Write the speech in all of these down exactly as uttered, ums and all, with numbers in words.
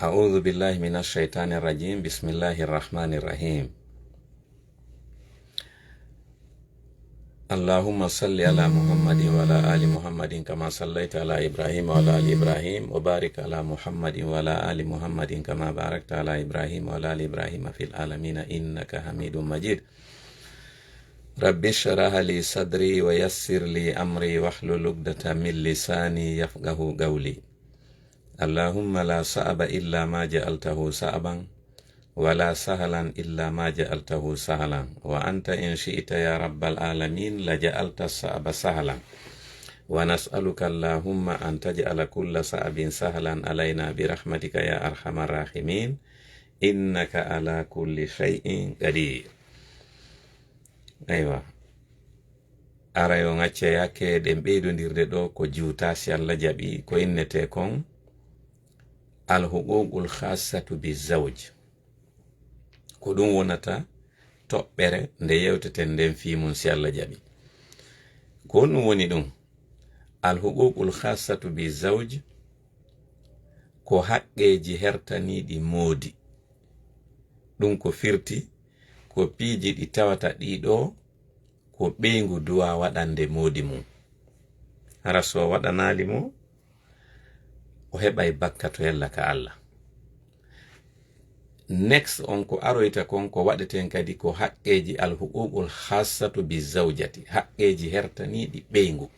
أعوذ بالله من الشيطان الرجيم. بسم الله الرحمن الرحيم. اللهم صل على محمد وعلى آل محمد كما صليت على إبراهيم وعلى آل إبراهيم، وبارك على محمد وعلى آل محمد كما باركت على إبراهيم وعلى آل إبراهيم في العالمين إنك حميد مجيد. رب اشرح لي صدري ويسر لي أمري واحلل عقدة من لساني يفقه قولي. اللهم لا صعب إلا ما جعلته صعبا، ولا سهلا إلا ما جعلته سهلا، وأنت إن شئت يا رب العالمين لجعلت الصعب سهلا، ونسألك اللهم أن تجعل كل صعب سهلا علينا برحمتك يا أرحم الراحمين، إنك على كل شيء قدير. Aywa. Aray on acca yaake ɗen ɓeydondirde ɗo ko juuta si Allah jaɓi ko innetee kon alhuququl khassatu bi zawj. Ko ɗum wonata toɓɓere nde yewteten nden fii mum si Allah jaɓi. Ko honɗum woni ɗum? Alhuququl khassatu bi zawj ko haqqeeji hertaniiɗi moodi. Ɗum ko firti ko piiji ɗi tawata ɗii ɗoo ko ɓeyngu duwa waɗande moodi mum. Hara so waɗanaali mo, o heɓay bakka to yalla ka Allah. Next on ko aroyta kon ko waɗeten kadi ko haqqeeji alhuququl khassatu bi zawjati, haqqeeji hertaniiɗi ɓeyngu.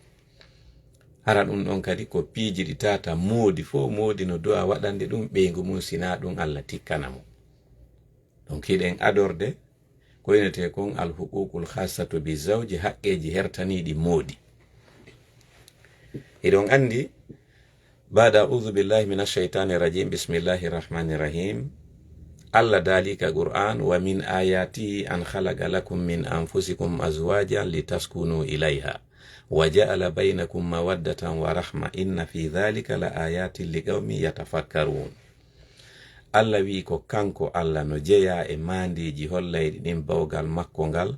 Hara ɗum ɗon kadi ko piiji ɗi tata moodi fof, moodi no duwa waɗande ɗum ɓeyngu mum, sinaa ɗum Allah tikkana mo. Donc hiɗen adorde ko inetee kon alhuququl khassatu bi zawji, haqqeeji hertaniiɗi moodi. Hiɗon anndi, baada audu billahi min alshaytani rajim, bismillahi rahmani rahim. Allah daali ka Qur'an, wa min ayatihi an khalaqa lakum min anfusikum azwajan litaskunu ilayha wa ja'ala baynakum mawaddatan wa rahma inna fi dhalika la ayatin liqawmin yatafakkarun. Allah wi'i ko kanko Allah no jeyaa e maandeeji hollayɗi ɗin bawgal makko ngal,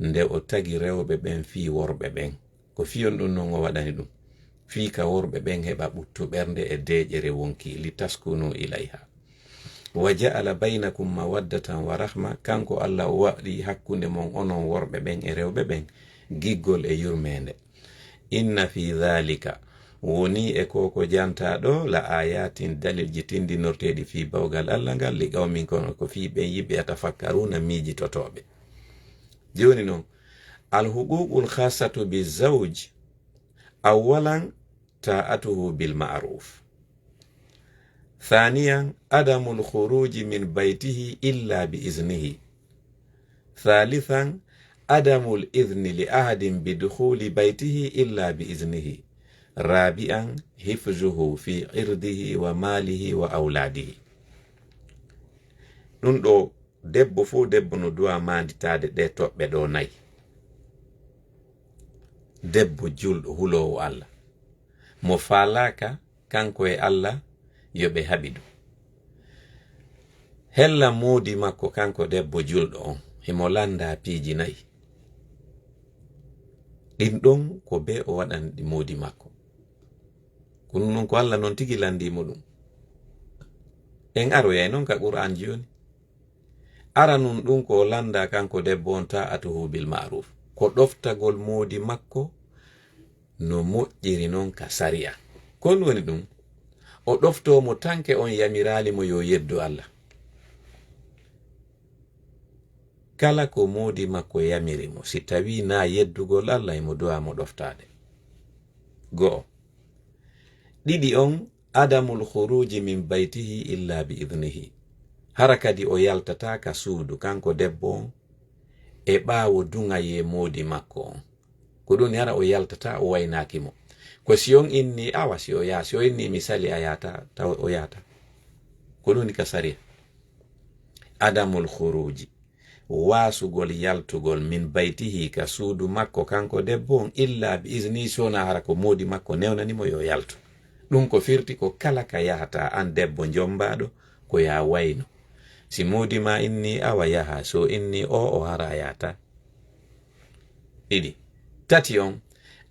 nde o tagi rewɓe ɓen fii worɓe ɓen. Ko fii on ɗum non o waɗani ɗum. Fii ka worɓe ɓen heɓa ɓuttu ɓernde e deeƴere wonki, li taskunu ilayha. Wa ja'ala baynakum mawaddatan wa rahma, kanko Allah o waɗi hakkunde mon onon worɓe ɓen e rewɓe ɓen giggol e yurmeende. Inna fi dhalika, woni e ko ko jantaa ɗo, la ayatin, dalilji tindinorteeɗi fii bawgal Allah ngal, li qawmin, kono ko fii ɓen yimɓe, yatafakkaruna, miijitotooɓe. Jooni non, alhuququl khassatu bi zawj, awwalan, ta'atuhu bil ma'ruf. Thaniyan, adamul khuruji min baytihi illa bi iznihi. Thalithan, adamul izni li ahadin bi dukhuli baytihi illa bi iznihi. Rabi'an, hifzuhu fi irdihi wa malihi wa awladihi. Ɗum ɗo, debbo fof debbo no duwa maanditaade ɗe toɓɓe ɗo nayi. Debbo julɗo huloowo Allah, mo faalaaka kanko e Allah yo ɓe haɓidu. Hella moodi makko kanko debbo julɗo on, himo lannda piiji nayi. Ɗin ɗon ko be o waɗani ɗi moodi makko. Ko ɗum non ko Allah non tigi lanndii mo ɗum. En aroyay non ka Qur'an jooni. Aranun ɗum ko o lannda kanko debbo on ta'atuhu bil ma'ruf. Ko ɗoftagol moodi makko no moƴƴiri non ka sariya. Ko ɗum woni ɗum, o ɗoftoo mo tanke on yamiraali mo yo yeddu Allah. Kala ko moodi makko yamiri mo, si tawii na yeddugol Allah, himo duwa mo ɗoftaade. Go'o. Ɗiɗi on, adamul khuruji min baytihi illa bi idnihi. Hara kadi o yaltataa ka suudu, kanko debbo on, e ɓaawo duŋayee moodi makko on. Ko ɗum woni hara o yaltataa, o waynaaki mo. Ko si on inni, awa si o yaha, si o inni misali a yahataa, taw o yahataa. Ko ɗum woni ka sariya. Adamul khuruji. Waasugol yaltugol min baytihi ka suudu makko kanko debbo on, illa bi iznihi, si wonaa hara ko moodi makko newnani mo yo yaltu. Ɗum ko firti ko kala ka yahataa an debbo jommbaaɗo ko yaa wayno. Si moodi maa inni awa yaha, so inni o, o hara yahataa. Ɗiɗi. Tati on,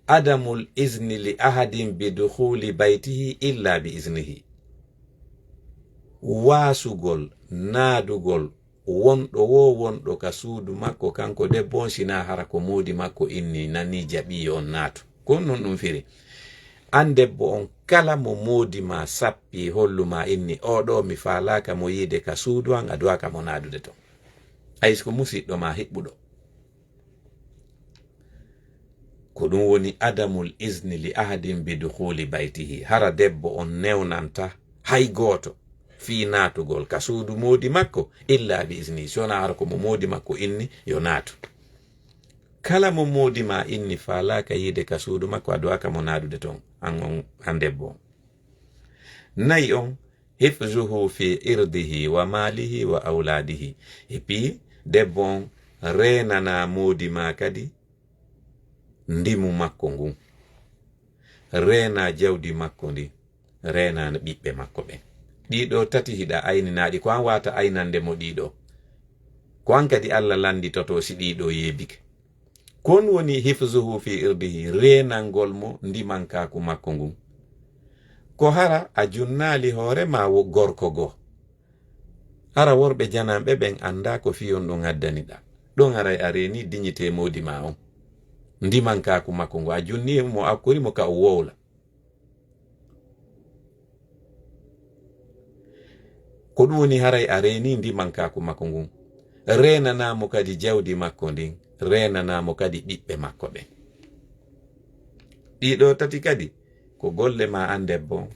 adamul izni li ahadin bi dukhuli baytihi illa bi iznihi. Waasugol naadugol wonɗo wo wonɗo ka suudu makko, kanko debbo on, sinaa hara ko moodi makko inni nani jaɓi yo on naatu. Ko on non ɗum firi. An debbo on, kala mo moodi ma sappi hollu ma inni, "Oo ɗoo mi faalaaka mo yiide ka suudu an," a duwaaka mo naadude ton. Ay, si ko musiɗɗo ma hiɓɓuɗo. Ko ɗum woni adamul izni li ahadin bi dukhuli baytihi. Hara debbo on newnanta hay gooto fii naatugol ka suudu moodi makko, illa bi izni, si wonaa hara ko mo moodi makko inni yo naatu. Kala mo moodi ma inni faalaaka yiide ka suudu makko, a duwaaka mo naadude ton, an on, an debbo on. Nayi on, hifzuhu fi irdihi wa maalihi wa awlaadihi. Et puis, debbo on reenana moodi ma kadi ndimu makko ngun. Reena jawdi makko ndin. Reena ɓiɓɓe makko ɓen. Ɗii ɗoo tati hiɗa ayninaɗi, ko an wata aynande mo ɗii ɗoo. Ko an kadi Alla lannditoto si ɗii ɗoo yeebike. Kon woni hifzuhu fi irdihi, reenangol mo ndimankaaku makko ngun. Ko hara a junnaali hoore ma wo gorko goo. Hara worɓe jananɓe ɓen anndaa ko fii on ɗon addaniɗa. Ɗon haray a reeni dignité moodi ma on. Ndimankaaku makko ngun, a junni mo, akkuri mo ka o wowla. Ko ɗum woni haray a reeni ndimankaaku makko ngun. Reenanaa mo kadi jawdi makko ndin, reenanaa mo kadi ɓiɓɓe makko ɓen. Ɗii ɗoo tati kadi ko golle ma an debbo on.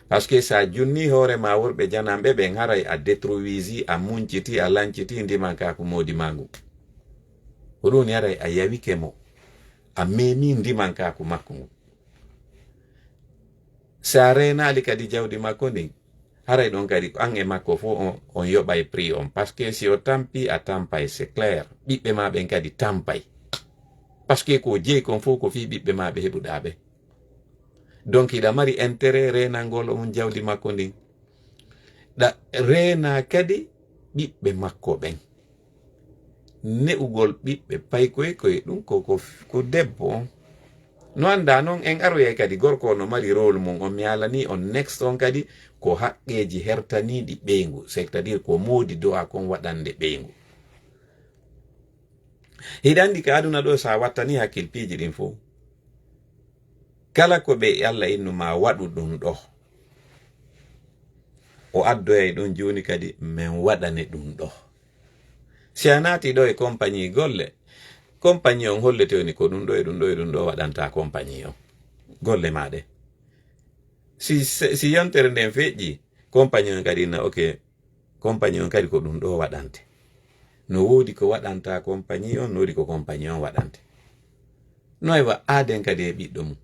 Parce que si a junni hoore ma worɓe jananɓe ɓen, haray a détruisi, a munciti, a lanciti ndimankaaku moodi ma ngun. Ko ɗum woni haray a yawike mo, a meemi ndimankaaku makko ngun. Si a reenaali kadi jawdi makko ndin, haray ɗon kadi ko an e makko fof on, on yoɓay prix on. Parce que si o tampi, a tampay, c'est clair. Ɓiɓɓe ma ɓen kadi tampay. Parce que ko jeyi kon fof ko fii ɓiɓɓe ma ɓe heɓuɗaa ɓe. Donc hiɗa mari intérêt reenangol on jawdi makko ndin. Ɗa reena kadi ɓiɓɓe makko ɓen. Ne'ugol ɓiɓɓe paykoy koy ɗum ko, ko, ko debbo on. No anndaa non, en aroyay kadi gorko on no mari rôle mum on. Mi haalanii on next on kadi ko haqqeeji hertaniiɗi ɓeyngu, c'est-à-dire ko moodi do'a kon waɗande ɓeyngu. Hiɗa anndi ka aduna ɗoo, so a wattanii hakkil piiji ɗin fof, kala ko ɓe Alla innu ma waɗu ɗum ɗoo, o addoyay ɗum jooni kadi men waɗane ɗum ɗoo. Si a naati ɗoo e compagnie golle, compagnie on hollete woni ko ɗum ɗoo e ɗum ɗoo e ɗum ɗoo waɗanta compagnie on. Golle ma ɗe. Si, si, si yontere nden feƴƴi, compagnie on kadi na, ok, compagnie on kadi ko ɗum ɗoo waɗante. No woodi ko waɗanta compagnie on, no woodi ko compagnie on waɗante. No e wa aaden kadi e ɓiɗɗo mum.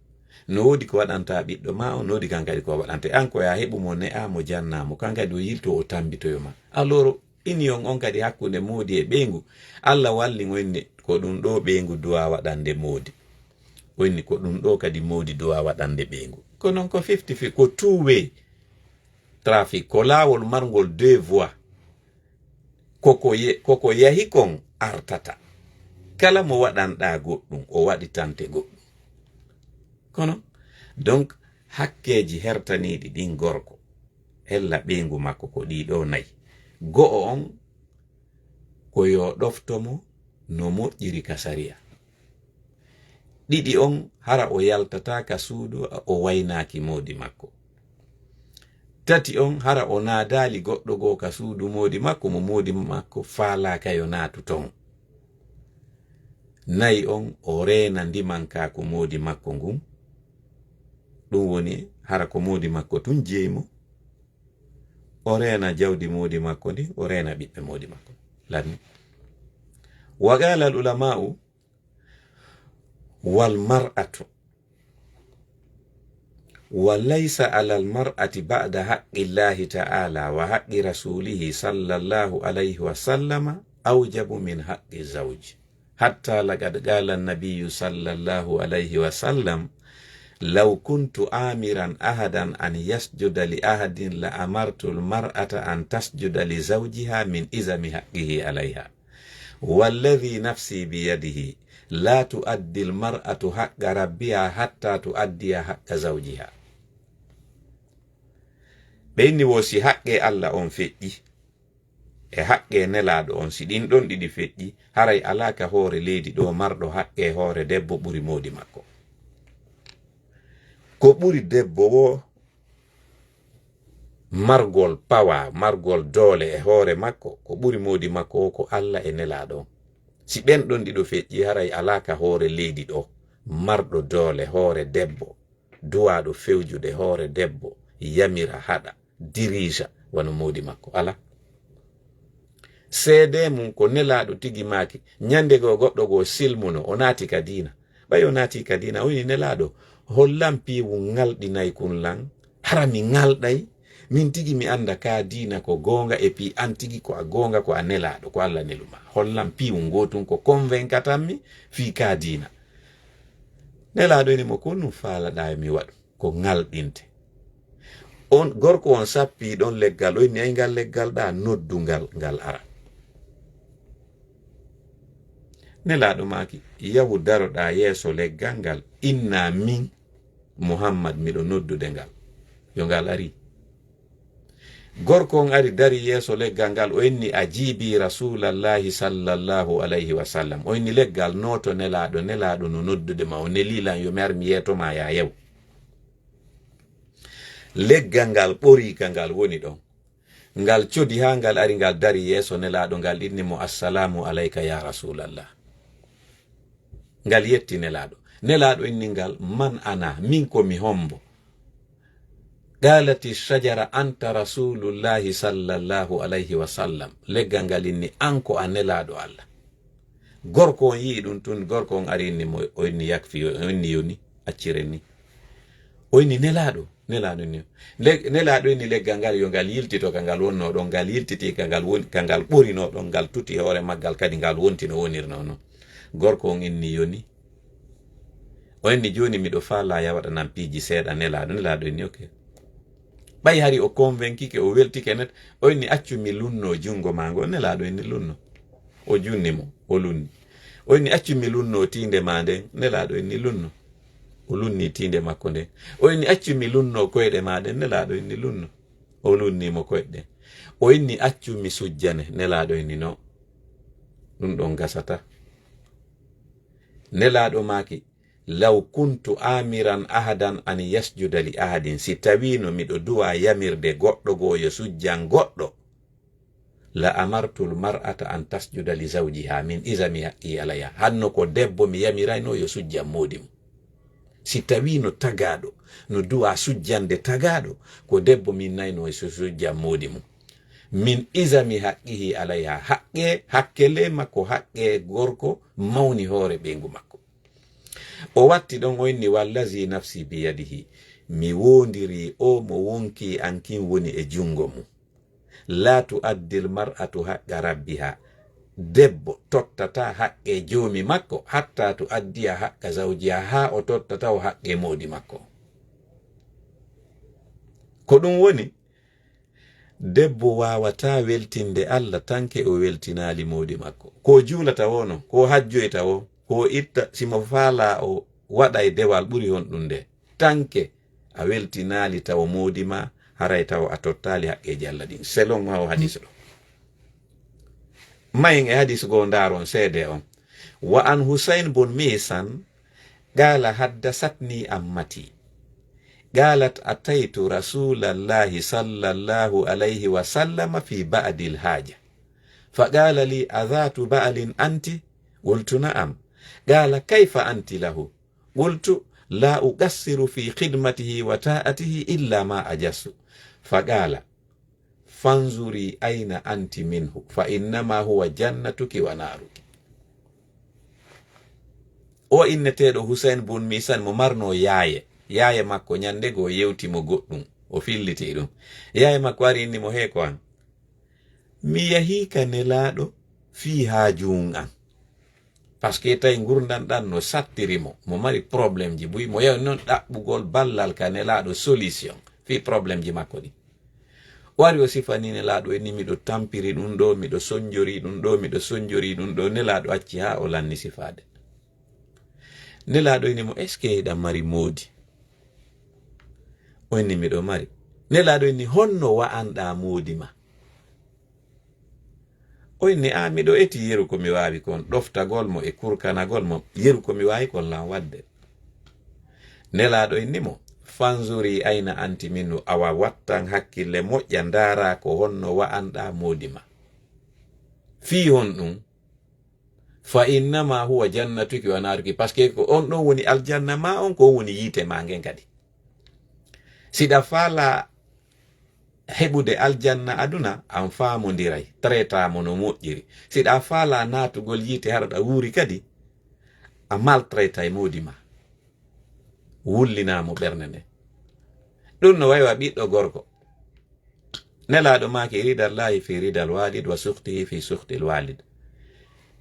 No woodi ko waɗanta ɓiɗɗo ma on, no woodi kan kadi ko waɗante. An ko ya heɓu mo, ne'a mo, janna mo. Kan kadi o yilto, o tambitoyo ma. Alors, union on kadi hakkunde moodi e ɓeyngu, Alla walli mo inni ko ɗum ɗoo ɓeyngu duwa waɗande moodi. O inni ko ɗum ɗoo kadi moodi duwa waɗande ɓeyngu. Ko non ko fifty fifty, ko two way trafic, ko laawol marngol deux voies. Koko ye-, koko yahi kon artata. Kala mo waɗanɗaa goɗɗum, o waɗitante goɗɗum. Kono, donc, hakkeeji hertaniiɗi ɗin gorko, ella ɓeyngu makko ko ɗii ɗoo nayi. Go'o on, ko yo ɗofto mo no moƴƴiri ka sariya. Ɗiɗi on, hara o yaltataa ka suudu o waynaaki moodi makko. Tati on, hara o naadaali goɗɗo goo ka suudu moodi makko mo moodi makko faalaaka yo naatu ton. Nayi on, o reena ndimankaaku moodi makko ngun. Ɗum woni, hara ko moodi makko tun jeyi mo. O reena jawdi moodi makko ndin, o reena ɓiɓɓe moodi makko. Lanni. Wa qala al ulama'u, wal mar'atu, wa laysa ala al mar'ati ba'da haqqi Allahi ta'ala wa haqqi rasulihi sallallahu alayhi wa sallama awjabu min haqqi zawj. Hatta laqad qala an-nabiyyu sallallahu alayhi wa sallam, law kuntu amiran ahadan an yasjuda li ahadin la amartu al mar'ata an tasjuda li zawjiha min izami haqqihi alayha. Walladhi nafsi biyadihi, la tu'addi al mar'atu haqqa rabbiha hatta tu'addiya haqqa zawjiha. Ɓe inni wo si haqqee Alla on feƴƴi, e haqqee Nelaaɗo on, si ɗin ɗon ɗiɗi feƴƴi, haray alaa ka hoore leydi ɗoo marɗo haqqee hoore debbo ɓuri moodi makko. Ko ɓuri debbo wo margol pawa, margol doole e hoore makko, ko ɓuri moodi makko wo ko Alla e Nelaaɗo on. Si ɓen ɗon ɗiɗo feƴƴi, haray alaa ka hoore leydi ɗoo marɗo doole hoore debbo, duwaaɗo fewjude hoore debbo, yamira, haɗa, dirija wano moodi makko. Alaa. Seedee mun ko Nelaaɗo tigi maaki, ñande goo goɗɗo goo silmuno, o naati ka diina. Ɓay o naati ka diina, o wi'i, Nelaaɗo, hollan piiwu ŋalɗinay kun lan? Hara mi ŋalɗay? Min tigi mi annda ka diina ko goonga, e pii an tigi ko a goonga, ko a Nelaaɗo, ko Alla nelu ma. Hollan piiwu ngootun ko konvenkatammi fii ka diina. Nelaaɗo inni mo, ko honɗun faalaɗaa mi waɗu? Ko ŋalɗinte. On, gorko on sappii ɗon leggal, o inni, ay, ngal leggal ɗaa, noddu ngal, ngal ara. Nelaaɗo maaki, yahu daroɗaa yeeso leggal ngal, innaa min Muhammad miɗo noddude ngal. Yo ngal ari. Gorko on ari dari yeeso leggal ngal, o inni, a jiibii Rasuulallahi sallallahu alayhi wa sallam. O inni, leggal, nooto Nelaaɗo, Nelaaɗo no noddude ma, o nelii lan yo mi ar mi yeeto ma, yaa yew. Leggal ngal ɓorii ka ngal woni ɗon. Ngal codi haa ngal ari, ngal dari yeeso Nelaaɗo, ngal inni mo, assalaamu alayka yaa Rasuulallah. Ngal yetti Nelaaɗo. Nelaaɗo inni ngal, man ana, min ko mi hombo? Qaalati shajara, anta Rasuulullahi sallallahu alayhi wa sallam. Leggal ngal inni, an ko a Nelaaɗo Alla. Gorko on yi'i ɗun tun, gorko on ari inni mo, o inni, yakfi, o inni, yoni, acciren ni. O inni, Nelaaɗo, Nelaaɗo inni. Le-, Nelaaɗo inni leggal ngal yo ngal yiltito ka ngal wonnoo ɗon, ngal yiltiti ka ngal won-, ka ngal ɓorinoo ɗon, ngal tuti hoore maggal kadi ngal wonti no wonirnoo non. Gorko on inni, yoni. O inni, jooni miɗo faalaa ya waɗanan piiji seeɗa Nelaaɗo. Nelaaɗo inni, ok. Ɓay hari o konvenkike, o weltike net, o inni, accu mi lunnoo junngo maa ngo. Nelaaɗo inni, lunno. O junni mo, o lunni. O inni, accu mi lunnoo tiinde maa nden. Nelaaɗo inni, lunno. O lunni tiinde makko nden. O inni, accu mi lunnoo koyɗe maa ɗen. Nelaaɗo inni, lunno. O lunni mo koyɗe ɗen. O inni, accu mi sujjane. Nelaaɗo inni, no. Ɗun ɗon gasata. Nelaaɗo maaki, law kuntu amiran ahadan an yasjuda li ahadin, si tawiino miɗo duwaa yamirde goɗɗo goo yo sujjan goɗɗo, la amartul mar'ata an tasjuda li zawjiha, min izami haqqi alayha. Hanno ko debbo mi yamiraynoo yo sujjan moodi mun. Si tawiino tagaaɗo no duwaa sujjande tagaaɗo, ko debbo min naynoo yo sujjan moodi mun. Min izami haqqihi alayha, haqqe, hakkele makko, haqqe gorko mawni hoore ɓeyngu makko. O watti ɗon, o inni, wallazi nafsi biyadihi, mi woondirii o mo wonkii an kin woni e junngo mun. La tu'addil mar'atu haqqa rabbiha, debbo tottataa haqqe joomi makko, hatta tu'addiya haqqa zawjiha, haa o totta taw haqqe moodi makko. Ko ɗun woni, debbo waawataa weltinde Alla tanke o weltinaali moodi makko. Ko juulata woo non, ko hajjoyta woo, ko itta, si mo faalaa o waɗay dewal ɓuri honɗun nde. Tanke a weltinaali taw moodi ma, haray taw a tottaali haqqeeji Alla ɗin. Selon maa o hadis ɗo. Mayen e hadis goo, ndaaron seede on. Wa an Husayn bun Misan, qala haddasatni ammati. Qalat ataytu Rasulallahi sallallahu alayhi wa sallam fi ba'dil haja. Faqala li, adhatu ba'lin anti? Qultu na'am. Qala kayfa anti lahu? Qultu la uqassiru fi khidmatihi wa ta'atihi illa ma ajaztu. Faqala, fanzuri ayna anti minhu, fa innama huwa jannatuki wa naaruki. O inneteeɗo Husayn bun Misan mo marnoo yaaye. Yaaye makko ñande goo yewti mo goɗɗun. O filliti ɗun. Yaaye makko ari inni mo, hee ko an. Mi yahii ka Nelaaɗo fii haajuun an. Parce que tawi ngurndan ɗan no sattiri mo. Mo mari problème ji buy. Mo yahi non ɗaɓɓugol ballal ka Nelaaɗo, solution fii problème ji makko ɗin. O ari o sifani Nelaaɗo, inni miɗo tampiri ɗun ɗoo, miɗo sonjori ɗun ɗoo, miɗo sonjori ɗun ɗoo. Nelaaɗo acci haa o lanni sifaade. Nelaaɗo inni mo, est-ce que hiɗa mari moodi? O inni miɗo mari. Nelaaɗo inni, "Honno wa'anɗaa moodi ma?" O inni, "A, miɗo eti yeru ko mi waawi kon, ɗoftagol mo e kurkanagol mo, yeru ko mi waawi kon lan wadde." Nelaaɗo inni mo, "Fanzuri ayna anti minhu, awa wattan hakkille moƴƴa, ndaara ko honno wa'anɗaa moodi ma. Fii honɗun? Fa innama huwa jannatuki wa naaruki, parce que ko on ɗon woni aljanna ma on, ko on woni yiite ma ngen kadi. Siɗa faala heɓude aljanna aduna, an faamondiray, traita mo no moƴƴiri. Siɗa faala naatugol yiite, haɗa ɗa wuuri kadi, a maltraitay moodi ma. Wullina mo ɓernde nden." Ɗun no wayi wa ɓiɗɗo gorko. Nelaaɗo maaki, "Ridallahi fi ridal walid wa sukhtihi fi sukhtil walid."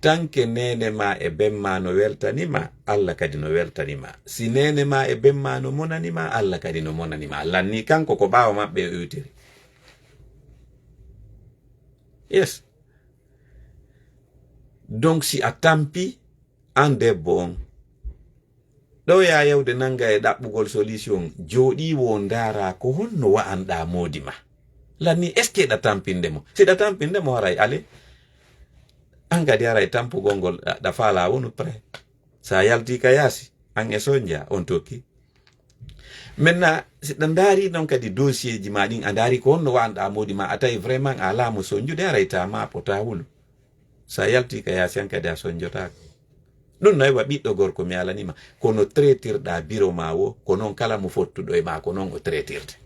Tanke neene ma e ben ma no weltani ma, Alla kadi no weltani ma. Si neene ma e ben ma no monani ma, Alla kadi no monani ma. Lanni kanko ko ɓaawo maɓɓe o iwtiri. Yes. Donc si a tampi, an debbo on, ɗo ya yewde nanga e ɗaɓɓugol solution, jooɗi wo ndaara ko honno wa'anɗaa moodi ma. Lanni, est-ce que ɗa tampinde mo? Si ɗa tampinde mo, haray ale. An kadi haray tampugol ngol, ɗa, ɗa faala wonu prêt. Sa yalti ka yaasi, an e sonja, on tokki. Maintenant, si ɗa ndaari non kadi dossier ji ma ɗin, a ndaari ko honno wa'anɗaa moodi ma, a tawi vraiment a alaa mo sonjude, haray ta ma pota wulu. Sa yalti ka yaasi an kadi a sonjotaako. Ɗun no heɓa ɓiɗɗo gorko mi alani ma. Kono traitirɗaa biro ma wo, ko non kala mo fottuɗo e ma, ko non o traitirte.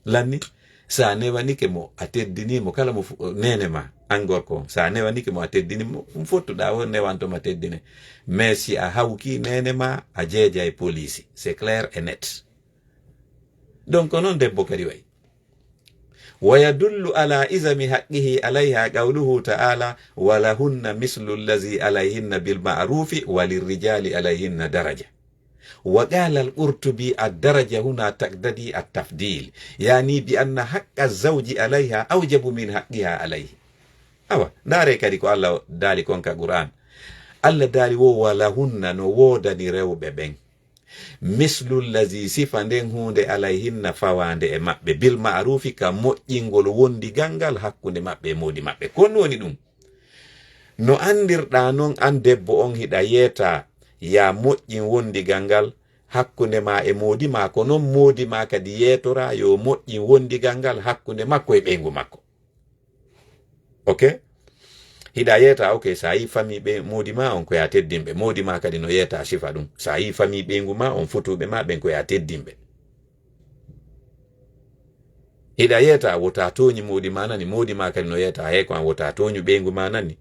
Lanni, sa newanike mo, a teddini mo, kala mo fu-, neene ma, an gorko on, sa newanike mo, a teddini mo, mo fottuɗaa wo newanto ma teddine. Mais si a hawki neene ma, a jeeja e poliisi. C'est clair et net. Donc, ko non debbo kadi wayi. ويدل على عظم حقه عليها قوله تعالى: "ولهن مثل الذي عليهن بالمعروف وللرجال عليهن درجة". وقال القرطبي: "الدرجة هنا تقتضي التفضيل"، يعني بأن حق الزوج عليها أوجب من حقها عليه. Awa, ndaare kadi ko Allah daali kon ka Qur'an. Allah daali wo, "Walahunna", no woodani rewɓe ɓen. "Mislu llazi", sifa nden huunde, "alayhinna", fawaande e maɓɓe, "bil ma'rufi", ka moƴƴingol wondigal ngal hakkunde maɓɓe e moodi maɓɓe. Ko honɗun woni ɗun? No anndirɗaa non, an debbo on, hiɗa yeeta ya moƴƴin wondigal ngal hakkunde ma e moodi ma, ko non moodi ma kadi yeetora yo moƴƴin wondigal ngal hakkunde makko e ɓeyngu makko. Ok? Hiɗa yeeta, ok, sa yi famille ɓe moodi ma on ko ya teddinɓe. Moodi ma kadi no yeeta sifa ɗum. Sa yi famille ɓeyngu ma on, futuɓe ma ɓen ko ya teddinɓe. Hiɗa yeeta wota tooñi moodi ma nani, moodi ma kadi no yeeta he ko an wota tooñu ɓeyngu ma nani.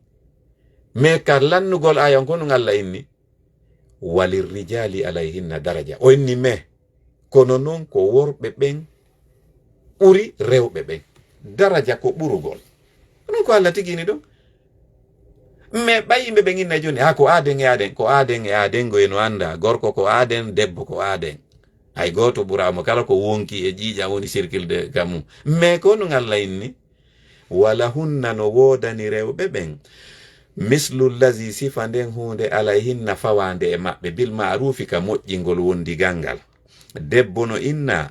Mais ka lannugol ayan ko ɗum Allah inni, "Walirrijali alayhinna daraja." O inni mais, kono non ko worɓe ɓen ɓuri rewɓe ɓen. Daraja ko ɓurugol. Ɗum ko Allah tigi ni ɗum. Mais ɓay yimɓe ɓen inna jooni, ha ko aaden e aaden, ko aaden e aaden, go eno annda, gorko ko aaden, debbo ko aaden. Hay gooto ɓuraa mo, kala ko wonki e ƴiiƴam woni circuit de ka mum. Mais ko ɗum Allah inni, "Walahunna", no woodani rewɓe ɓen, "mislu llazi", sifa nden huunde, "alayhinna", fawaande e maɓɓe, "bil ma'rufi", ka moƴƴingol wondigal ngal. Debbo no inna,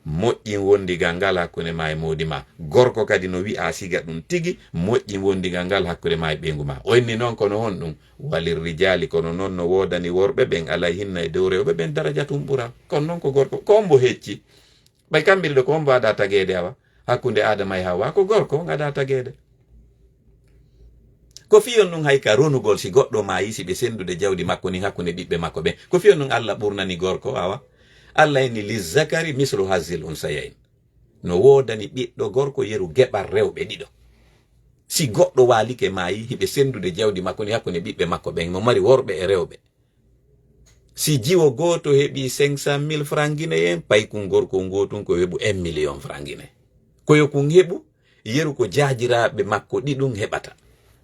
moƴƴin wondigal ngal hakkunde ma e moodi ma. Gorko kadi no wi'a siga ɗum tigi, moƴƴin wondigal ngal hakkunde ma e ɓeyngu ma. O inni non, kono honɗum? "Walirrijali", kono non no woodani worɓe ɓen, "alayhinna", e dow rewɓe ɓen, "darajatun", ɓural. Kono non ko gorko, ko mbo hecci. Ɓay kammbiri ɗo ko on mbo ada tageede awa hakkunde Aadama e Hawwa, ko gorko on ada tageede. Ko fiyon ɗum hay ka ronugol si goɗɗo maayi, si ɓe senndude jawdi makko nin hakkunde ɓiɓɓe makko ɓen. Ko fiyon ɗum Allah ɓurnani gorko awa. Allah inni, "Lizzakari mislu hazzil unsayayn." No woodani ɓiɗɗo gorko yeru geɓal rewɓe ɗiɗo. Si goɗɗo waalike maayi, hiɓe senndude jawdi makko nin hakkunde ɓiɓɓe makko ɓen, mo mari worɓe e rewɓe. Si jiwo gooto heɓi cinq cent mille francs guinéen, paykun gorko ngootun ko heɓu un million francs guinéen. Ko yo kun heɓu yeru ko jaajiraaɓe makko ɗiɗun heɓata.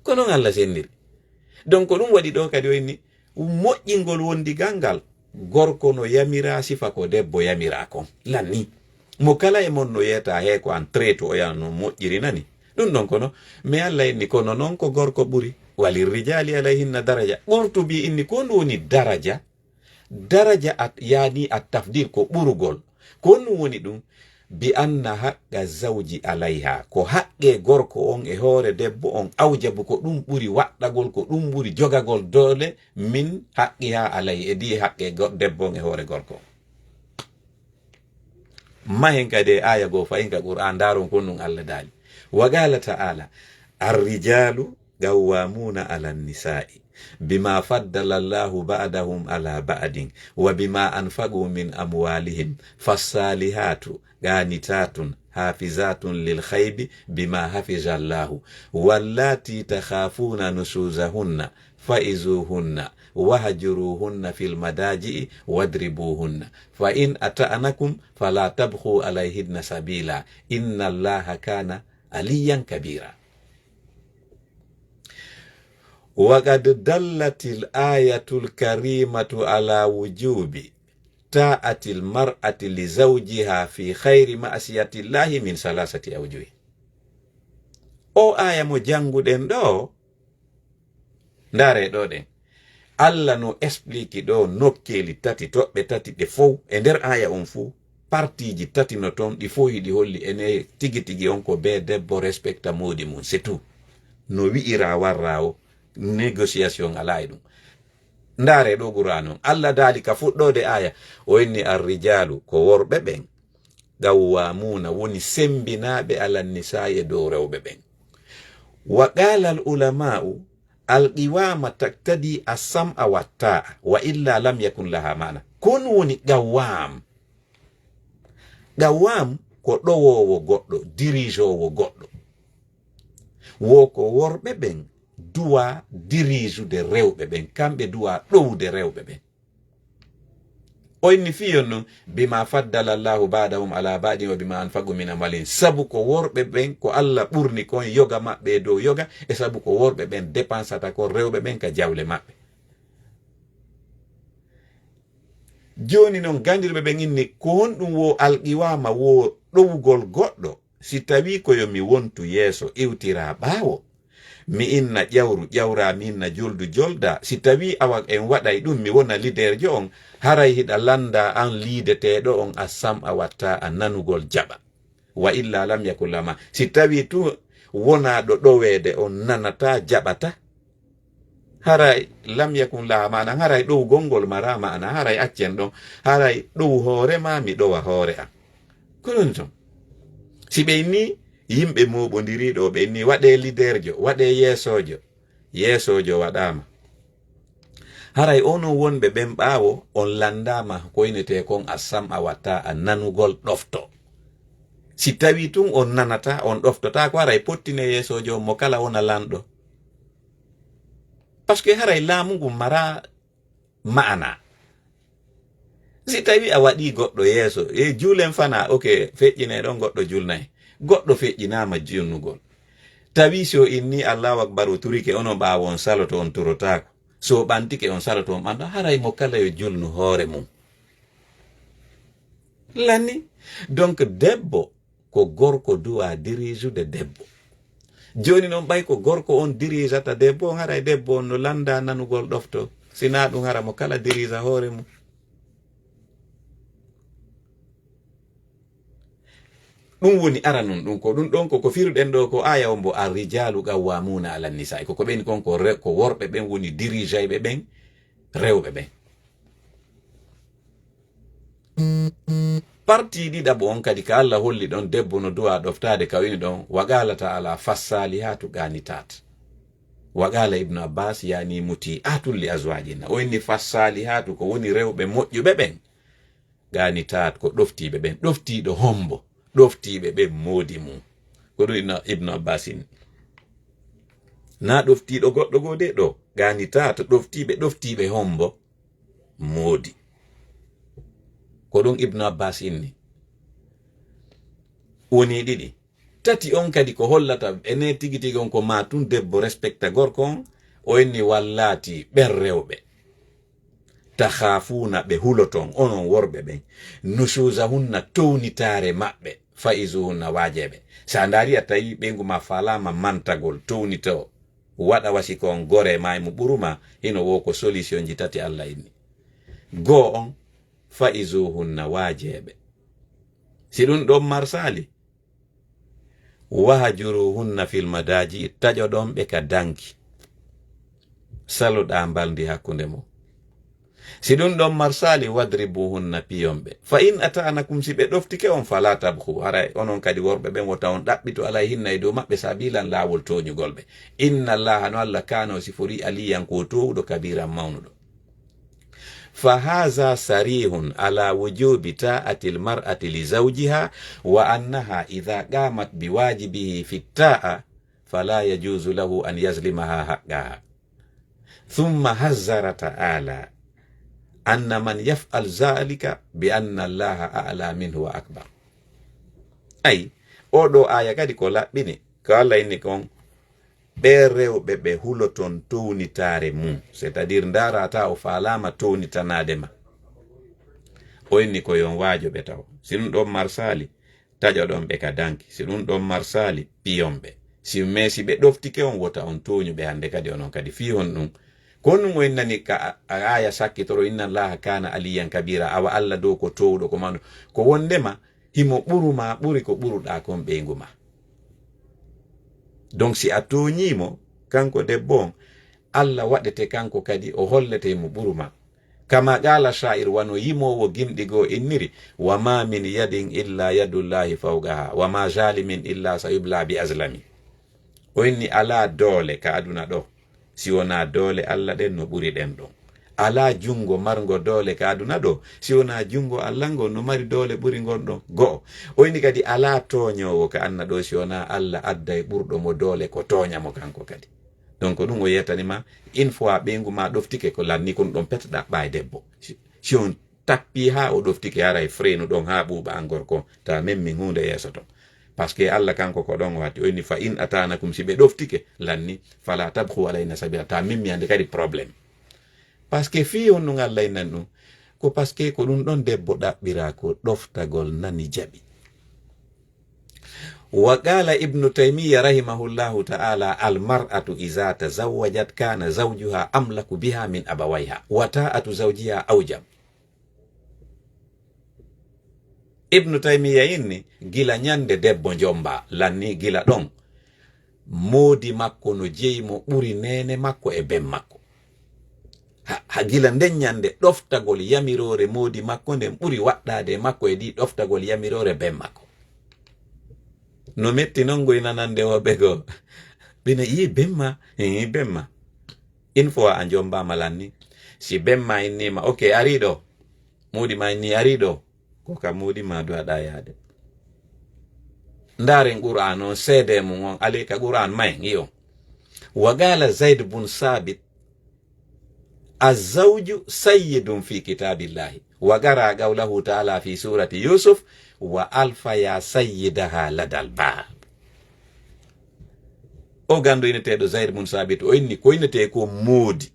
Ko non Allah senniri. Donc, ko ɗum waɗi ɗo kadi o inni, moƴƴingol wondigal ngal, gorko no yamiraa sifa ko debbo yamiraa kon. Lanni. Mo kala e mon no yeeta he ko an traite o ya no moƴƴiri nani. Ɗum ɗon kono, mais Allah inni, kono non ko gorko ɓuri. "Walirrijali alayhinna daraja." Qurtubi inni, ko honɗum woni daraja? Daraja at, yani at tafdil, ko ɓurugol. Ko honɗum woni ɗum? bi anna haqqa zawji alayha, ko haqqe gorko on e hoore debbo on, awjabu, ko ɗum ɓuri waɗɗagol, ko ɗum ɓuri jogagol doole, min haqqiha alayhi, e di haqqe go-, debbo on e hoore gorko on. Mahen kadi e aya goo fayin ka Qur'an, ndaron ko nun Allah daali. Wa qala ta'ala, arrijalu qawwamuna ala nisai bima faddala Allahu ba'dahum ala ba'din wa bima anfaqu min amwalihim, fassalihatu qanitatun hafizatun lil ghaibi bima hafiza Allahu, wallati takhafuna nushuzahunna fa'izuhunna wahjuruhunna fil madaji'i wadribuhunna, fa in ata'anakum fala tabghu alayhinna sabila, inna Allaha kana aliyan kabira. Wa qad dallatil ayatul karimatu ala wujubi ta'atil mar'ati li zawjiha fi khayri ma'siyatillahi min salasati awjuhi. O aya mo janguɗen ɗo, ndaare ɗo ɗen. Allah no explique ɗo nokkeeli tati, toɓɓe tati ɗe fow. E nder aya on fuu, partiiji tati no ton, ɗi fow hiɗi holli ene tigi tigi on ko be debbo respecta moodi mum, c'est tout. No wi'ira warra o, négociation alaa e ɗum. Ndaare ɗo Qur'an on. Allah daali ka fuɗɗoode aya, o inni, arrijalu, ko worɓe ɓen, qawwamuna, woni sembinaaɓe, ala nisaa'i, e dow rewɓe ɓen. Wa qala al ulama'u, al qiwama taqtadi as-sam'a wa ta'a, wa illa lam yakun laha ma'na. Ko honɗum woni qawwam? Qawwam ko ɗowoowo goɗɗo, dirigeowo goɗɗo. Wo ko worɓe ɓen duwa dirige'ude rewɓe ɓen, kamɓe duwa ɗowude rewɓe ɓen. O inni fii on non, bima faddala Allahu ba'dahum ala ba'din wa bima anfaqu min amwalihim. Sabu ko worɓe ɓen, ko Allah ɓurni kon yoga maɓɓe e dow yoga, e sabu ko worɓe ɓen dépensata kon rewɓe ɓen ka jawle maɓɓe. Jooni non, gandirɓe ɓen inni, ko honɗum wo al qiwama, wo ɗowugol goɗɗo? Si tawii ko yo mi wontu yeeso, iwtira ɓaawo, mi inna ƴawru ƴawra, mi inna joldu jolda, si tawii awa en waɗay ɗum, mi wona liderjo on, haray hiɗa landa an liideteeɗo on, as-sam'a wa ta'a, nanugol jaɓa. Wa illa lam yakun lama. Si tawii tun wonaaɗo ɗoweede on nanataa, jaɓataa, haray lam yakun laha ma'na, haray ɗowugol ngol maraa ma'na, haray accen ɗon, haray ɗowu hoore maa, mi ɗowa hoore an. Ko ɗun ton. Si ɓe inni yimɓe mooɓondiri ɗo, ɓe inni waɗee liderjo, waɗee yeesoojo, yeesoojo waɗaama. Haray onon wonɓe ɓen ɓaawo, on landaama ko innetee kon as-sam'a wa ta'a, nanugol ɗofto. Si tawii tun on nanataa, on ɗoftotaako, haray pottinee yeesoojo on mo kala wona lanɗo. Parce que haray laamu ngun maraa ma'ana. Si tawii a waɗii goɗɗo yeeso, e juulen fanaa, ok, feƴƴinee ɗon, goɗɗo julnay. Goɗɗo feƴƴinaama julnugol. Tawii si o innii Allahu Akbar, o turike, onon ɓaawo on saloto, on turotaako. Si o ɓantike, on saloto, on ɓanto, haray mo kala yo julnu hoore mum. Lani, donc, debbo ko gorko duwa dirige'ude debbo. Jooni non, ɓay ko gorko on dirige'ata debbo on, haray debbo on no landa nanugol ɗofto. Si naa ɗum, hara mo kala dirige hoore mum. Ɗum woni aranun ɗum. Ko ɗum ɗon ko, ko firuɗen ɗo ko aya on mbo, "Ar-rijalu qawwamuna ala nisa'i." Ko ko ɓen kon ko re-, ko worɓe ɓen woni dirige'ɓe ɓen, rewɓe ɓen. Parti ɗiɗaɓo on kadi ka Allah holli ɗon debbo no duwa ɗoftaade ka wini ɗon, wa qala ta'ala, "Fassalihatu qanitat." Wa qala Ibnu Abbas, yani muti'atun li azwajinna. O inni fassalihatu ko woni rewɓe moƴƴuɓe ɓen. Qanitat ko ɗoftiiɓe ɓen. Ɗoftiiɗo hombo? Ɗoftiiɓe ɓen moodi mum. Ko ɗum Ibnu, Ibnu Abbas inni. Na ɗoftiiɗo goɗɗo goo de ɗo. Qanitat ɗoftiiɓe, ɗoftiiɓe hombo? Moodi. Ko ɗum Ibnu Abbas inni. Woni ɗiɗi. Tati on kadi ko hollata ene tigi tigi on ko ma tun debbo respecta gorko on, o inni wallati ɓen rewɓe. Takhafuna ɓe huloton, onon worɓe ɓen. Nushuzahunna townitaare maɓɓe. Fa'izuhunna waajeɓe. Sa ndaari a tawi ɓeyngu ma faalama mantagol townito. Waɗa wasi ko on gore ma e mo ɓuruma, hino wo ko solution ji tati Allah inni. Goo on, fa'izuhunna waajeɓe. Si ɗum ɗon marsaali, wahjuruhunna fil madaji, taƴoɗon ɓe ka danki. Saloɗaa mbalndi hakkunde mon. Si ɗum ɗon marsaali, wadribuhunna, piyon ɓe. Fa in ata'anakum, si ɓe ɗoftike on, fala tabghu, haray onon kadi worɓe ɓen wota on ɗaɓɓitu alayhinna e dow maɓɓe sabilan, laawol tooñugol ɓe. Inna Allaha, no Allah, kana, o siforii, aliyan, ko o toowuɗo, kabiran, mawnuɗo. Fa haza sarihun ala wujubi ta'atil mar'ati li zawjiha wa annaha idha qamat bi wajibihi fi ta'a fala yajuzu lahu an yazlimaha haqqaha. Thumma hazzara ta'ala anna man yaf'al zalika bi anna Allaha a'la minhu wa akbar. Ay, oo ɗoo aaya kadi ko laɓɓini, ko Allah inni kon, ɓee rewɓe ɓe huloton townitaare mum, c'est-à-dire ndaarata o faalaama townitanaade ma. O inni ko yon waajo ɓe taw. Si ɗum ɗon marsaali, taƴoɗon ɓe ka danki. Si ɗum ɗon marsaali, piyon ɓe. Si, mais si ɓe ɗoftike on, wota on tooñu ɓe hannde kadi onon kadi. Fii honɗum? Ko honɗum o innani ka a, a aaya sakkitoro, inna Allaha kana aliyan kabira, awa Allah dow ko toowuɗo, ko mawɗo. Ko wondema himo ɓuru ma, ɓuri ko ɓuruɗaa kon ɓeyngu ma. Donc si a tooñii mo, kanko debbo on, Allah waɗete kanko kadi, o hollete mo ɓuru ma. Kama qala sha'ir, wano yimoowo gimɗi goo inniri, wa ma min yadin illa yadullahi fawqaha, wa ma zalimin illa sayubla bi azlami. O inni alaa doole ka aduna ɗoo, si wonaa doole Allah ɗen no ɓuri ɗen ɗon. Alaa junngo marngo doole ka aduna ɗoo, si wonaa junngo Allah ngon no mari doole ɓuri ngon ɗon. Go'o. O inni kadi alaa tooñoowo ka aduna ɗoo, si wonaa Allah adday ɓurɗo mo doole ko tooña mo kanko kadi. Donc ɗum o yeetani ma, une fois ɓeyngu ma ɗoftike, ko lanni kon ɗon pet ɗaɓɓa e debbo. Si, si on tappi haa o ɗoftike, haray freinu ɗon haa ɓuuɓa an gorko on, ta memmin huunde yeeso ton. Parce que Allah kanko ko ɗon o hatti, o inni, "Fa in atanakum", si ɓe ɗoftike, lanni, "fala tabghu alayna sabila", ta memmi hande kadi problème. Parce que fii honɗum Allah innan ɗum? Ko parce que ko ɗum ɗon debbo ɗaɓɓira ko ɗoftagol nani jaɓi. Wa qala Ibnu Taymiya rahimahullahu ta'ala, "Al mar'atu iza tazawwajat kana zawjuha amlaku biha min abawayha, wa ta'atu zawjiha awjab." Ibnu Taymiya inni, gila ñande debbo jomba, lanni gila ɗon, moodi makko no jeyi mo ɓuri neene makko e ben makko. Ha, ha gila nden ñande ɗoftagol yamiroore moodi makko nden ɓuri waɗɗaade e makko e di ɗoftagol yamiroore ben makko. No metti non ngoy nanande o ɓe goo. Bina yi ben ma, yi ben ma. Une fois a jombaama lanni. Si ben ma inni ma, "Ok, ari ɗoo." Moodi ma inni, "Ari ɗoo." Ko ka moodi ma du aɗa yaade. Ndaaren Qur'an on, seede mum on, ale ka Qur'an may, ngi on. Wa qala Zaid bun Sabit, "Azzawju sayyidun fi kitabillahi." Wa qara qawlahu ta'ala fi surati Yusuf, "Wa alfaya sayyidaha ladal bab." O ganndo inneteeɗo Zaid bun Sabit, o inni ko innetee ko moodi.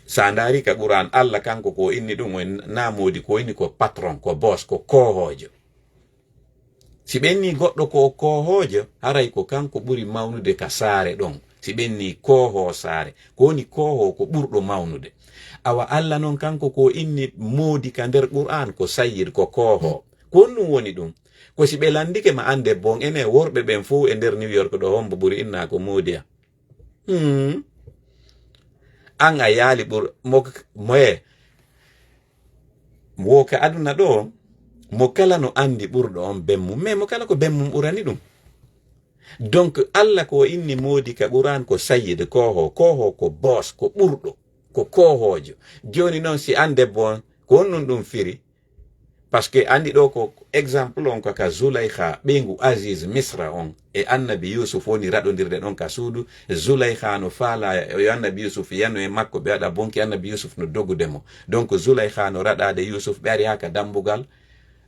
Sa ndaari ka Qur'an, Allah kanko ko inni ɗum, o in-, na moodi, ko inni ko patron, ko boss, ko koohoojo. Si ɓenni goɗɗo ko koohoojo, haray ko kanko ɓuri mawnude ka saare ɗon. Si ɓenni koohoo saare, ko woni koohoo ko ɓurɗo mawnude. Awa Allah non kanko ko inni moodi ka nder Qur'an ko sayyid, ko koohoo. Ko honɗum woni ɗum? Ko si ɓe landike ma an debbo on, ene worɓe ɓen fow e nder New York ɗo, hombo ɓuri inna ko moodi a? Hmm. An a yaali ɓur-, mo, moye? Wo ka aduna ɗo, mo kala no andi ɓurɗo on ben mum, mais mo kala ko ben mum ɓurani ɗum. Donc, Allah ko inni moodi ka Qur'an ko sayyid, koohoo, koohoo ko boss, ko ɓurɗo, ko koohoojo. Jooni non, si an debbo on, ko honɗum ɗum firi? Parce que andi ɗo ko exemple on ko ka Zulaykha, ɓeyngu Aziz Misra on, e Annabi Yusuf woni raɗondirde ɗon ka suudu. Zulaykha no faala yo Annabi Yusuf yano e makko, ɓe waɗa bonki, Annabi Yusuf no dogude mo. Donc, Zulaykha no raɗade Yusuf, ɓe ari haa ka dambugal,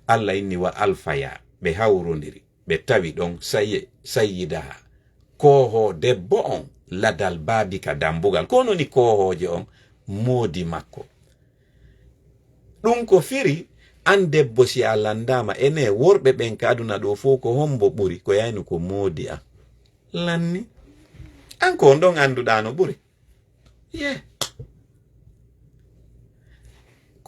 Allah inni wa alfaya, ɓe hawrondiri, ɓe tawi ɗon sayi-, sayyidaha, koohoo debbo on, ladal baabi ka dambugal. Ko woni koohoojo on? Moodi makko. Ɗum ko firi, an debbo, si a landaama, ene worɓe ɓen ka aduna ɗo fow ko hombo ɓuri? Ko yayno ko moodi an. Lanni. An ko on ɗon anduɗaa no ɓuri. Ye.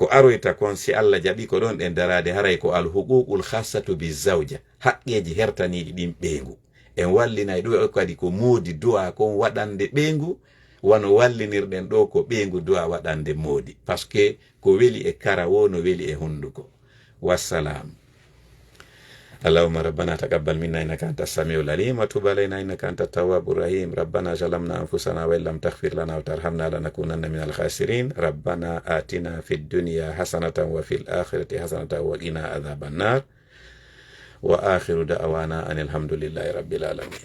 Ko aroyta kon, si Allah jaɓi, ko ɗon ɗen daraade, haray ko al huququl khassatu bi zawja, haqqeeji hertaniiɗi ɗin ɓeyngu. En wallinay ɗo kadi ko moodi du'a kon waɗande ɓeyngu, wano wallinirɗen ɗo ko ɓeyngu du'a waɗande moodi. Parce que ko weli e kara wo no weli e hunduko. Wassalam. اللهم ربنا تقبل منا إنك أنت السميع العليم وتب علينا إنك أنت التواب الرحيم. ربنا ظلمنا أنفسنا وإن لم تغفر لنا وترحمنا لنكونن من الخاسرين. ربنا آتنا في الدنيا حسنة وفي الآخرة حسنة وقنا عذاب النار. وآخر دعوانا أن الحمد لله رب العالمين.